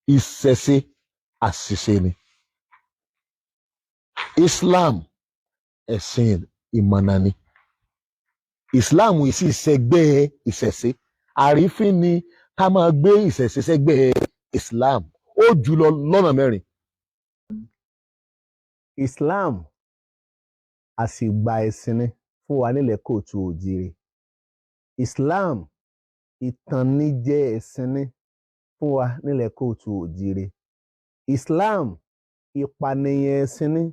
Ìṣẹ̀ṣe, àṣìṣe ni. Islam, ẹ̀sìn ìmọ̀nà ni. Islam yìí sì ṣẹgbẹ́ ìṣẹ̀ṣe. Àrífín ni ká máa gbé ìṣẹ̀ṣe sẹ́gbẹ́ Islam. Ó jùlọ lọ́nà mẹ́rin. Islam, àsìgbà ẹ̀sìn ni fún wa nílẹ̀ káàárọ̀ oòjíire. Islam, ìtànnijẹ ẹ̀sìn ni fún wa nílẹ̀ káàárọ̀ oòjíire. Islam, ìpànìyàn ẹ̀sìn ni.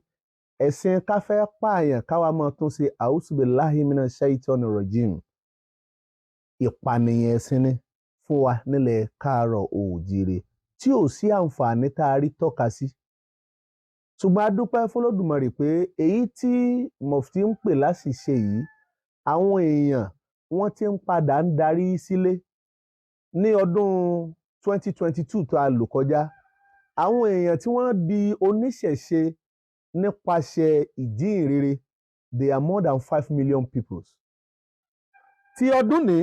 Ẹ̀sìn ká fẹ́ pààyàn, káwa máa tún ṣe auzubillahi minash shaitani rajim. Ìpànìyàn ẹ̀sìn ni fún wa nílẹ̀ káàárọ̀ oòjíire tí ò sí àǹfààní tá a rí tọ́ka sí. Ṣùgbọ́n a dúpẹ́ fọlọ́dùmarè pé èyí tí Mufti ń pè láṣìṣe yìí, àwọn èèyàn wọ́n ti ń padà ń darí sílé. Ní ọdún 2022 tó a lò kọjá, àwọn èèyàn tí wọ́n di oníṣẹ̀ṣe nípasẹ̀ ìjíhìnrere, they are more than 5 million people. Ti ọdún ní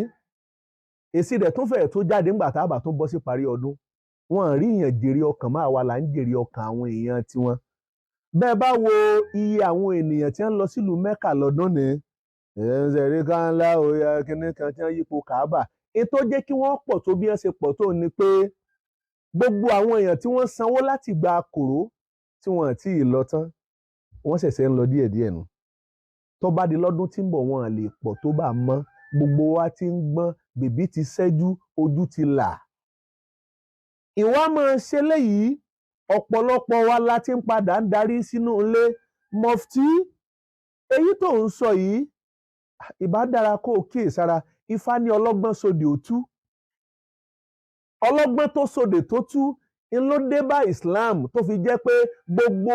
èsì rẹ̀ tún fẹ́ẹ̀ tó jáde ńgbà tá a bá tún bọ́ sí parí ọdún. Wọ́n rí èèyàn jèrè ọkàn máa wà là ń jèrè ọkàn àwọn èèyàn tiwọn. Bẹ́ẹ̀ bá wo iye àwọn ènìyàn tí wọ́n lọ sílùú Mẹ́kà lọ́dún ní ẹ̀ẹ́dẹ̀rẹ́ kan ńlá òye kínní kan tí wọ́n yípo Kàábà, ètò jẹ́ kí wọ́n pọ̀ tó bí wọ́n ṣe pọ̀ tó ni pé gbogbo àwọn èèyàn tí wọ́n sanwó láti gba kòró tí wọ́n ti lọ tán, wọ́n ṣẹ̀ṣẹ̀ ń lọ díẹ̀díẹ̀ nù. Tó bá di lọ́dún tí ń bọ̀, wọ́n lè pọ̀ tó bá mọ́. Gbogbo wa ti ń gbọ́n, bèbí ti ṣẹ́jú, ojú ti là. Ìwà máa ṣe léyìí, ọ̀pọ̀lọpọ̀ wa la ti ń padà ń darí sínú ilé. Mufti, èyí tó ń sọ yìí, ìbá dára kó o kíyèsára. Ifá ní ọlọ́gbọ́n sóde òtú. Ọlọ́gbọ́n tó sóde tó tú ń ló dé bá Islam, tó fi jẹ́ pé gbogbo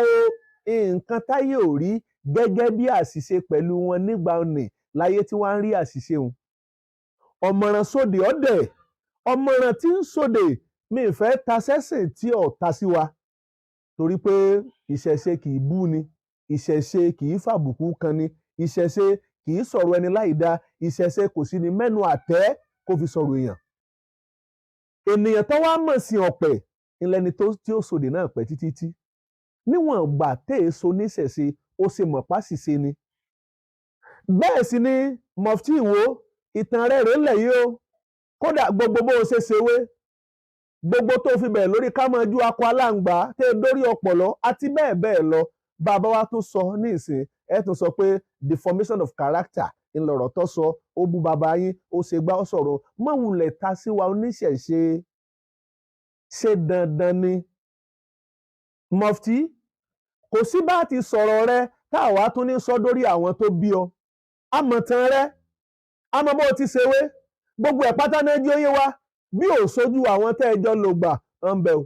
nǹkan táyé ò rí gẹ́gẹ́ bí àṣìṣe pẹ̀lú wọn nígbà òní láyé tí wọ́n ń rí àṣìṣe wọn. Ọ̀mọ̀ràn sóde ọ̀dẹ̀, ọ̀mọ̀ràn tí ń sóde mi fẹ́ ta sẹ́sìn tí ò ta sí wa, torí pé ìṣẹ̀ṣe kì í bú ni, ìṣẹ̀ṣe kì í fàbùkù kan ni, ìṣẹ̀ṣe kì í sọ̀rọ̀ ẹni láì dá, ìṣẹ̀ṣe kò sí ní mẹ́nu àtẹ́ kó fi sọ̀rọ̀ èèyàn. Ènìyàn tó wá mọ̀ sí ọ̀pẹ̀ ńlẹ́ni tí ó sòdè náà pẹ́ títí tí níwọ̀n ìgbà tẹ́ èso níṣẹ̀ṣe, ó ṣe mọ̀ pàṣìṣe ni. Bẹ́ẹ̀ sì ni Mufti Ìwó, ìtàn rẹ̀ rèé ńlẹ̀ yìí o. Kódà gbogbo bó o ṣe ṣewé gbogbo tó fi bẹ̀rẹ̀ lórí ká máa ju akọ aláǹgbá tẹ́ ẹ dórí ọpọlọ àti bẹ́ẹ̀ bẹ́ẹ̀ lọ. Bàbá wa tún sọ ní ìsìn, ẹ tún sọ pé deformation of character ńlọrọ̀ tó sọ. Ó bú bàbá yín, ó ṣe gbá, ó sọ̀rọ̀ mọ̀wùlẹ̀ ta sí wa. Oníṣẹ̀ṣe, ṣe dandan ni? Mufti, kò sí bá ti sọ̀rọ̀ rẹ táwa tún ní sọ dórí àwọn tó bí ọ. Àmọ̀tán rẹ, àmọ́ bó ti ṣe wé gbogbo ẹ̀ pátá náà jí ó yé wa bí ò sójú àwọn tẹ́ ẹ jọ lò gbà ń bẹ̀ o.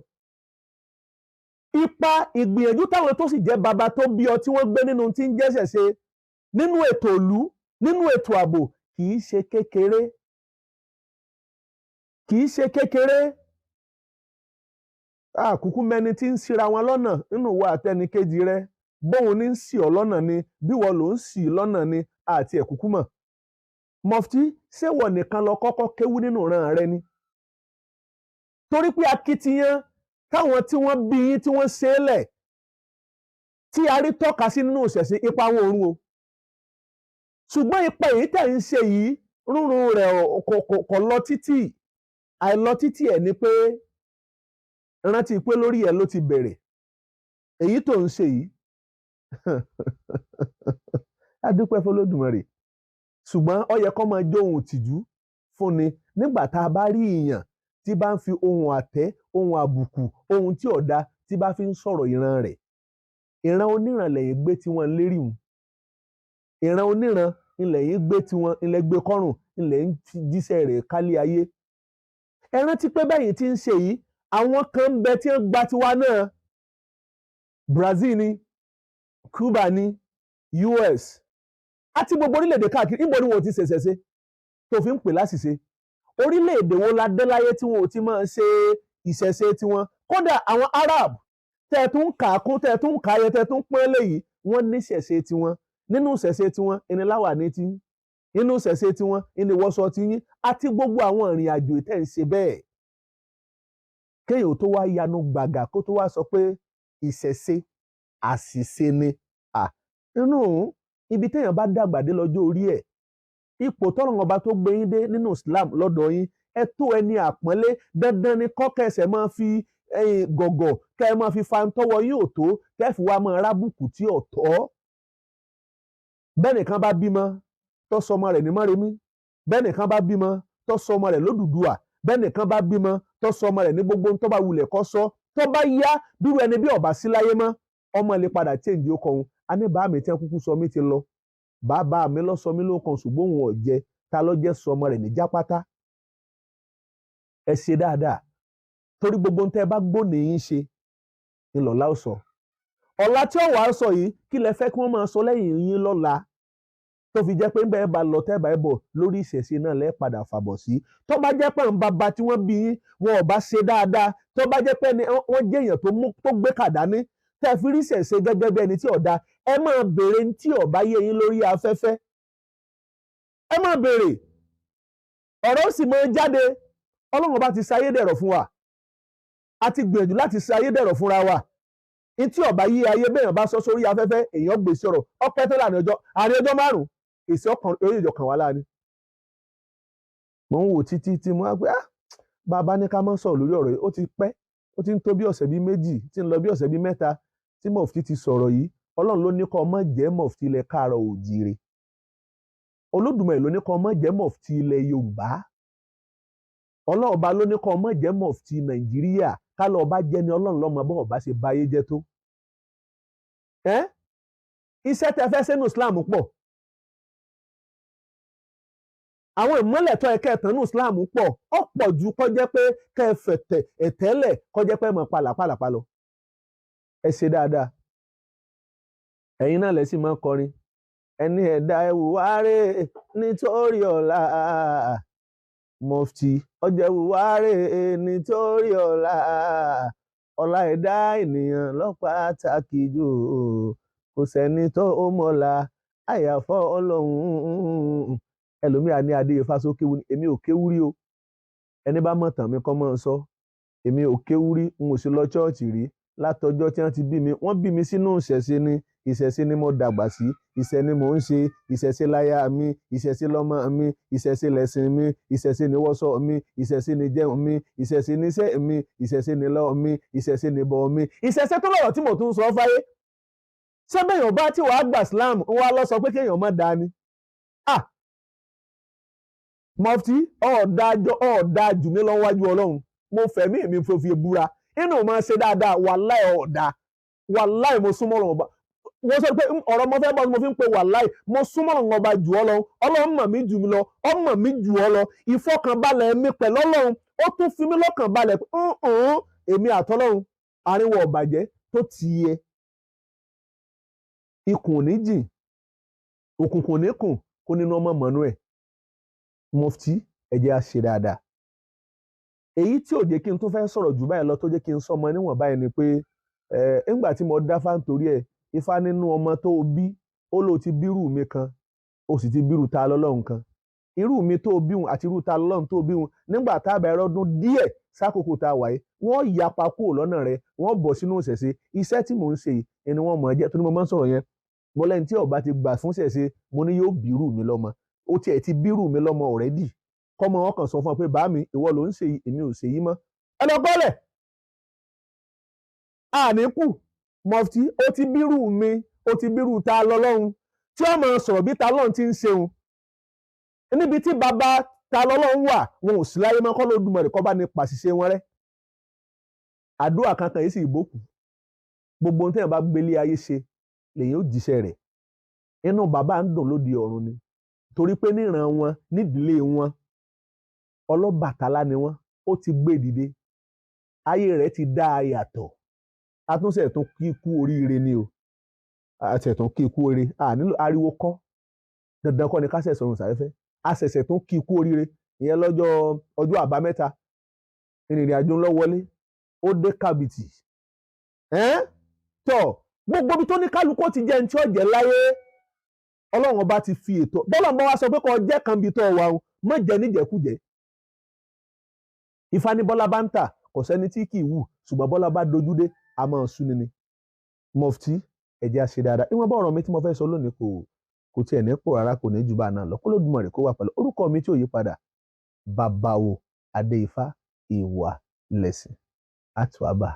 Ipa ìgbìyànjú táwọn tó sì jẹ́ bàbá tó bí ọ tí wọ́n gbé nínú tí ń jẹ́sẹ̀ ṣe nínú ètò ìlú, nínú ètò ààbò, kì í ṣe kékeré, kì í ṣe kékeré. Àkúkú mẹni tí ń ṣira wọn lọ́nà nínú ìwà àtẹnìkejì rẹ, bóun ní ń ṣì ọ́ lọ́nà ni, bí wọ́n ló ń ṣì lọ́nà ni, àti ẹ̀kúkú mọ̀. Mufti, ṣé wọ́n nìkan lọ kọ́kọ́ kéwú nínú ìran rẹ ni? Torí pé akitiyan táwọn tí wọ́n bí yín tí wọ́n ṣe é lẹ̀ tí a rí tọ́ka sí nínú ìṣẹ̀ṣe, ipa wọn òrun o. Ṣùgbọ́n ipa èyí tẹ̀ ń ṣe yìí, rúnrun rẹ̀ kò lọ títì. Àìlọ títì ẹ̀ ni pé rántí pé lórí ẹ̀ ló ti bẹ̀rẹ̀ èyí tó ń ṣe yìí. A dúpẹ́ f'Olódùmarè, ṣùgbọ́n ó yẹ kó máa jó ohun ìtìjú fúnni nígbà tá a bá rí èèyàn tí bá ń fi ohun àtẹ́, ohun àbùkù, ohun tí ò da tí bá fi ń sọ̀rọ̀ ìran rẹ̀. Ìran oníran lẹ́yìn gbé tí wọ́n lérí hùn. Ìran oníran ilẹ̀ yìí gbé tiwọn, ilẹ̀ gbé kọ́rùn, ilẹ̀ ń jíṣẹ́ rẹ̀ kálí ayé. Ẹ rántí pé bẹ́yìn tí ń ṣe yìí, àwọn kan ń bẹ tí wọ́n gba tiwa náà. Brazil ni, Cuba ni, US àti gbogbo orílẹ̀-èdè káàkiri. Níbo ni wọn ò ti ṣẹ̀ṣẹ̀ ṣe tó fi ń pè láṣìṣe? Orílẹ̀-èdè wo la dé láyé tí wọn ò ti máa ṣe ìṣẹ̀ṣe tiwọn? Kódà àwọn Arab tẹ́ ẹ tún kà á kún, tẹ́ ẹ tún kà á yẹ, tẹ́ ẹ tún pọ́n léyìí, wọ́n ní ìṣẹ̀ṣe tiwọn. Nínú ìṣẹ̀ṣe tiwọn ìníláwà ní tí, nínú ìṣẹ̀ṣe tiwọn ìníwọ́sọ ti yín àti gbogbo àwọn ìrìn àjò tẹ́ ń ṣe bẹ́ẹ̀. Kéèyàn tó wá yanu gbàgà kó tó wá sọ pé ìṣẹ̀ṣe àṣìṣe ni. Nínú ibi téèyàn bá dàgbà dé lọ́jọ́ orí ẹ̀, ipò tọ́lọ́run ọba tó gbé yín dé nínú Islam lọ́dọ̀ yín, ẹ tó ẹni àpọ́nlé. Dandan ni kọ́kẹ́sẹ̀ máa fi gọ̀gọ̀ kẹ́ ẹ máa fi fa tọ́wọ́ yín ò tó, kẹ́ ẹ fi wá máa rábùkù tí ò tọ́. Bẹ́ẹ̀ nìkan bá bímọ tó sọmọ rẹ̀ ní Mọ́remí, bẹ́ẹ̀ nìkan bá bímọ tó sọmọ rẹ̀ lódùduwà, bẹ́ẹ̀ nìkan bá bímọ tó sọmọ rẹ̀ ní gbogbo tó bá wulẹ̀ kọ́ sọ, tó bá yá bírú ẹni bí ọ̀bà sí láyé mọ́, ọmọ lè padà change ó kọ̀ọ̀hún. A ní bàá mi tí wọ́n kúkú sọ mí ti lọ, bàbá mi lọ sọ mí ló kan, ṣùgbọ́n òun ọ̀jẹ́ ta ló jẹ́ sọmọ rẹ̀ ní jápátá. Ẹ ṣe dáadáa, torí gbogbo ń tẹ́ ẹ bá gbóni yín ṣe ńlọ́lá ó sọ. Ọ̀la tí ó wàá sọ yìí, kí lẹ fẹ́ kí wọ́n máa sọ lẹ́yìn yín lọ́la, tó fi jẹ́ pé ń bẹ́ẹ̀ bá lọ tẹ́ bá ẹ bọ̀ lórí ìṣẹ̀ṣe náà lẹ́ padà fàbọ̀ sí. Tó bá jẹ́ pé ń bàbá tí wọ́n bí yín wọn ò bá ṣe dáadáa, tó bá jẹ́ pé wọ́n jẹ́ èèyàn tó gbé kàdání, tẹ́ fi rí ìṣẹ̀ṣe gẹ́gẹ́ bí ẹni tí ọ̀dà, ẹ máa béèrè ní tí ọ̀bá yé yín lórí afẹ́fẹ́. Ẹ máa béèrè, ọ̀rọ̀ ó sì máa jáde. Ọlọ́run bá ti ṣe ayédẹ̀rọ̀ fún wa, a ti gbìyànjú láti ṣe ayédẹ̀rọ̀ fúnra wa. Ní tí ọ̀bá yí ayé bẹ́ẹ̀ bá sọ sórí afẹ́fẹ́, èèyàn gbèsè ọ̀rọ̀ ọpẹ́ tó láàrin ọjọ́, àárín ọjọ́ márùn-ún, èsì ọkàn orí ìjọ kan wà láàrin. Mo ń wò títí tí mo wá pé bàbá ní ká má sọ̀rọ̀ lórí ọ̀rọ̀ yìí, ó ti pẹ́, ó ti ń tó bí ọ̀sẹ̀ bíi méjì, tí ń lọ bí ọ̀sẹ̀ bíi mẹ́ta tí mọ̀fútì ti sọ̀rọ̀ yìí. Ọlọ́run ló ní kó má jẹ́ mọ̀fútì ilẹ̀ káàárọ̀ òjìire. Olódùmarè ló ní kó má jẹ́ mọ̀fútì ilẹ̀ Yorùbá. Ọlọ́ọ̀ba ló ní kó má jẹ́ mọ̀fútì Nàìjíríà. Kálọ̀ ọba jẹ́ ni Ọlọ́run lọ́mọ bọ́ ọba ṣe báyé jẹ́ tó. Iṣẹ́ tẹ fẹ́ sínú Islam pọ̀. Àwọn ìmọ́lẹ̀ tó ẹ̀kẹ́ ẹ̀tàn ní Islam pọ̀. Ó pọ̀ ju kó jẹ́ pé kẹ́ ẹ fẹ̀tẹ̀ ẹ̀tẹ́lẹ̀ kó jẹ́ pé mọ̀ pàlàpàlàpà lọ. Ẹ ṣe dáadáa. Ẹ̀yin náà lẹ sì máa kọrin. Ẹni ẹ̀dá ẹ̀wùwárè nítorí ọ̀la. Mọ̀fútì ọjọ́ ẹ̀wùwárè nítorí ọ̀la. Ọ̀la ẹ̀dá ènìyàn ló pàtàkì jù. Kò sẹ́ni tó mọ̀la àyàfọ́ Ọlọ́run. Ẹlòmíà ní adé ifá sókè wú ni, èmi ò kéwú rí o. Ẹni bá mọ̀ tàn mí kọ́ mọ́ ń sọ. Èmi ò kéwú rí, n ò sì lọ chọ́ọ̀chì rí. Látọjọ́ tí wọ́n ti bí mi, wọ́n bí mi sínú ìṣẹ̀ṣe ni. Ìṣẹ̀ṣe ni mo dàgbà sí, ìṣẹ̀ ni mò ń ṣe, ìṣẹ̀ṣe láyà mi, ìṣẹ̀ṣe lọ́mọ mi, ìṣẹ̀ṣe lẹ̀sìn mi, ìṣẹ̀ṣe ni wọ́sọ mi, ìṣẹ̀ṣe ni jẹun mi, ìṣẹ̀ṣe ni iṣẹ́ mi, ìṣẹ̀ṣe ni lọ́ mi, ìṣẹ̀ṣe ni bọ̀ mi. Ìṣẹ̀ṣe tó lọ̀rọ̀ tí mo tún sọ fáyé. Ṣé bẹ́yàn bá tí wàá gbà Islam ń wá lọ sọ pé kéèyàn má dáa ni? Mọ̀fútì ọ̀ọ́dà jù mí lọ wájú Ọlọ́run. Mo fẹ̀mí mi fi búra. Inú máa ṣe dáadáa, wàláì ọ̀ọ́dà, wàláì mo súnmọ́ Ọlọ́run ọba. Wọ́n sọ pé ọ̀rọ̀ mo fẹ́ bọ́ mo fi ń pe wàláì, mo súnmọ́ Ọlọ́run ọba jù ọ́ lọ. Ọlọ́run mọ̀ mí jù mí lọ, ó mọ̀ mí jù ọ́ lọ. Ìfọkànbalẹ̀ mi pẹ̀lú Ọlọ́run, ó tún fi mí lọ́kàn balẹ̀ pé èmi àtọlọ́run àríwọ̀ ọ̀bàjẹ́ tó ti yẹ. Ikùn ò ní jìn, òkùnkùn ò ní kùn kó nínú ọmọ mọ̀nú ẹ̀. Mọ̀fútì ẹ jẹ́ á ṣe dáadáa. Èyí tí ò jẹ́ kí n tó fẹ́ sọ̀rọ̀ jù báyìí lọ, tó jẹ́ kí n sọmọ níwọ̀n báyìí ni pé ńgbà tí mo dáfá nítorí ẹ̀, ifá nínú ọmọ tó o bí, ó ló ti bírù mi kan, ó sì ti bírù ta lọ́lọ́run kan. Irú mi tó o bíhun àti irú ta lọ́lọ́run tó o bíhun, nígbà tá a bá ẹrọ́dún díẹ̀ sákòókò tá a wà yìí, wọ́n yapa kúrò lọ́nà rẹ̀, wọ́n bọ̀ sínú ìṣẹ̀ṣe. Iṣẹ́ tí mò ń ṣe yìí ni wọ́n mọ̀ ọ́ jẹ́, torí mo máa ń sọ̀rọ̀ yẹn. Mo lẹ́ni tí ó bá ti gbà fún ìṣẹ̀ṣe, mo ní yóò bírù mi lọ́mọ. Ó tiẹ̀ ti bírù mi lọ́mọ already. Kọ́mọ wọn kàn sọ fún ọ pé bàá mi, ìwọ ló ń ṣe yìí, èmi ò ṣe yìí mọ́. Ẹ lọ gbọ́lẹ̀. Àníkù Mọ̀fútì ó ti bírù mi, ó ti bírù ta lọ́lọ́run tí ó máa sọ̀rọ̀ bí ta lọ́run ti ń ṣeun. Níbi tí bàbá ta lọ́lọ́run wà, wọn ò sí láyé mọ́, kọ́ lódùmarè kọ́ bá ní pàṣìṣe wọn rẹ́. Àdúrà kankan yìí sì ìbòkù. Gbogbo ohun téèyàn bá gbélé ayé ṣe lèyìn ó jíṣẹ́ rẹ̀. Inú bàbá ń dùn lóde ọ̀run ni. Torí pé níran wọn, nídìílé wọn, Ọlọ́bàtálá ni wọ́n, ó ti gbé dìde. Ayé rẹ̀ ti dá a yàtọ̀. Atúnṣe tó kí kú oríire ni o. Àṣẹ tó kí kú oríire. A nílò ariwo kọ́. Dandan kọ́ ni ká ṣẹ̀ṣẹ̀ sọ̀rọ̀ sàfẹ́fẹ́. Àṣẹ̀ṣẹ̀ tó kí kú oríire. Ìyẹn lọ́jọ́ ọjọ́ àbámẹ́ta. Ìrìnrìn àjò ńlọ wọlé. Ó dé kàbìtì. Tọ̀ gbogbo ibi tó ní kálukú ti jẹ́ ní tí ó jẹ́ láyé. Ọlọ́run ọba ti fi ètò. Bọ́lá ń bá wa sọ pé kó jẹ́ kan bí tó wà o, má jẹ níjẹkújẹ. Ifá ní Bọ́lá bá ń tà Kò sẹ́ni tí kì í wù, ṣùgbọ́n bọ́lá bá dojú dé a máa sú ni ni. Mufti, ẹ jẹ́ á ṣe dáadáa. Ìwọ̀n bá ọ̀rọ̀ mi tí mo fẹ́ sọ lónìí kò tiẹ̀ ní pọ̀ rárá, kò ní jù bá náà lọ. Kó Olódùmarè kó wà pẹ̀lú. Orúkọ mi tí ò yí padà, Bàbáwo Adéifá, ìwà lẹ̀sìn àtúwàbà.